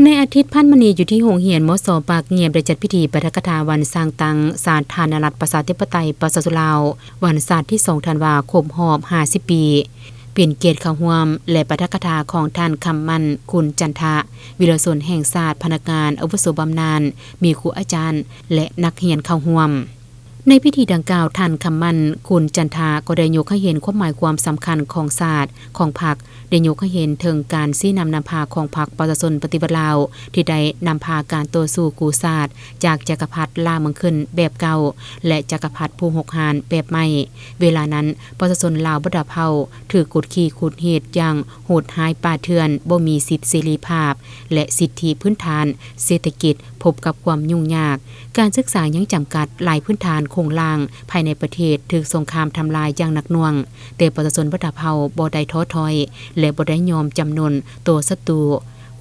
ໃນອາທິດຜ່ານມານີ້ ຢູ່ທີ່ໂຮງຮຽນ ມສ ປາກງຽມ ໄດ້ຈັດພິທີປາຖະກະຖາວັນສ້າງຕັ້ງສາທາລະນະລັດ ປະຊາທິປະໄຕ ປະຊາຊົນລາວ ວັນຊາດທີສອງ ທັນວາ ຄົບຮອບຫ້າສິບປີ ເປັນກຽດເຂົ້າຮ່ວມ ແລະ ປາຖະກະຖາຂອງທ່ານ ຄຳໝັ້ນ ຄູນຈັນທະ ວິລະຊົນແຫ່ງຊາດ, ພະນັກງານອາວຸໂສບຳນານ, ມີຄູອາຈານ ແລະ ນັກຮຽນເຂົ້າຮ່ວມ. ໃນພິທີດັ່ງກ່າວ, ທ່ານ ຄຳໝັ້ນ ຄູນຈັນທະ ກໍໄດ້ຍົກໃຫ້ເຫັນຄວາມໝາຍຄວາມສຳຄັນຂອງຊາດ, ຂອງພັກ, ໄດ້ຍົກໃຫ້ເຫັນເຖິງການຊີ້ນຳນຳພາຂອງພັກປະຊາຊົນປະຕິວັດລາວ ທີ່ໄດ້ນຳພາການຕໍ່ສູ້ກູ້ຊາດ ຈາກຈັກກະພັດລ່າເມືອງຂຶ້ນແບບເກົ່າ ແລະ ຈັກກະພັດຜູ້ຮຸກຮານແບບໃໝ່. ເວລານັ້ນ, ປະຊາຊົນລາວບັນດາເຜົ່າ ຖືກກົດຂີ່ຂູດຮີດຢ່າງໂຫດຮ້າຍປ່າເຖື່ອນ, ບໍ່ມີສິດເສລີພາບ ແລະ ສິດທິພື້ນຖານເສດຖະກິດ ພົບກັບຄວາມຫຍຸ້ງຍາກ. ການສຶກສາຍັງຈຳກັດ, ຫຼາຍພື້ນຖານໂຄງລ່າງພາຍໃນປະເທດຖືກສົງຄາມທຳລາຍຢ່າງໜັກໜ່ວງ, ແຕ່ປະຊາຊົນບັນດາເຜົ່າບໍ່ໄດ້ທໍ້ຖອຍ ແລະ ບໍ່ໄດ້ຍອມຈຳນົນຕໍ່ສັດຕູ.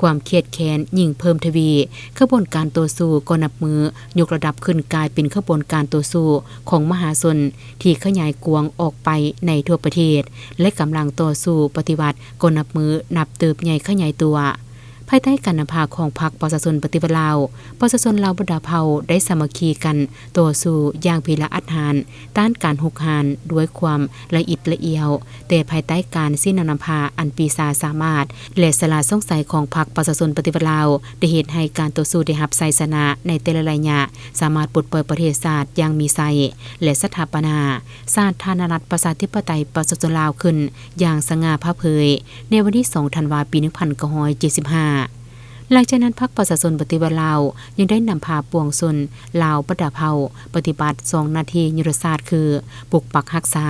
ຄວາມຄຽດແຄ້ນຍິ່ງເພີ່ມທະວີ, ຂະບວນການຕໍ່ສູ້ກໍນັບມື້ຍົກລະດັບຂຶ້ນກາຍເປັນຂະບວນການຕໍ່ສູ້ຂອງມະຫາຊົນທີ່ຂະຫຍາຍກວ້າງອອກໄປໃນທົ່ວປະເທດ ແລະ ກຳລັງຕໍ່ສູ້ປະຕິວັດກໍນັບມື້ນັບເຕີບໃຫຍ່ຂະຫຍາຍຕົວ. ພາຍໃຕ້ການນຳພາຂອງພັກປະຊາຊົນປະຕິວັດລາວ, ປະຊາຊົນລາວບັນດາເຜົ່າໄດ້ສາມັກຄີກັນຕໍ່ສູ້ຢ່າງພິລະອັດຫານ ຕ້ານການຮຸກຮານດ້ວຍຄວາມລະອິດລະອຽວ, ແຕ່ພາຍໃຕ້ການຊີ້ນຳນຳພາອັນປີຊາສາມາດ ແລະ ສະຫຼາດສ່ອງໃສຂອງພັກປະຊາຊົນປະຕິວັດລາວ ໄດ້ເຮັດໃຫ້ການຕໍ່ສູ້ໄດ້ຮັບໄຊຊະນະໃນແຕ່ລະໄລຍະ, ສາມາດປົດປ່ອຍປະເທດຊາດຢ່າງມີໄຊ ແລະ ສະຖາປະນາສາທາລະນະລັດປະຊາທິປະໄຕປະຊາຊົນລາວຂຶ້ນ ຢ່າງສະຫງ່າຜ່າເຜີຍ ໃນວັນທີສອງ ທັນວາ ປີໜຶ່ງພັນເກົ້າຮ້ອຍເຈັດສິບຫ້າ. ຫຼັງຈາກນັ້ນ, ພັກປະຊາຊົນປະຕິວັດລາວ ຍັງໄດ້ນຳພາປວງຊົນລາວບັນດາເຜົ່າ ປະຕິບັດສອງໜ້າທີ່ຍຸດທະສາດ ຄື ປົກປັກຮັກສາ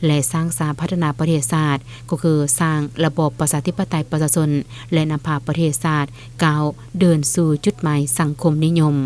ແລະ ສ້າງສາພັດທະນາປະເທດຊາດ, ກໍຄືສ້າງລະບອບປະຊາທິປະໄຕປະຊາຊົນ ແລະ ນຳພາປະເທດຊາດກ້າວເດີນສູ່ຈຸດໝາຍສັງຄົມນິຍົມ.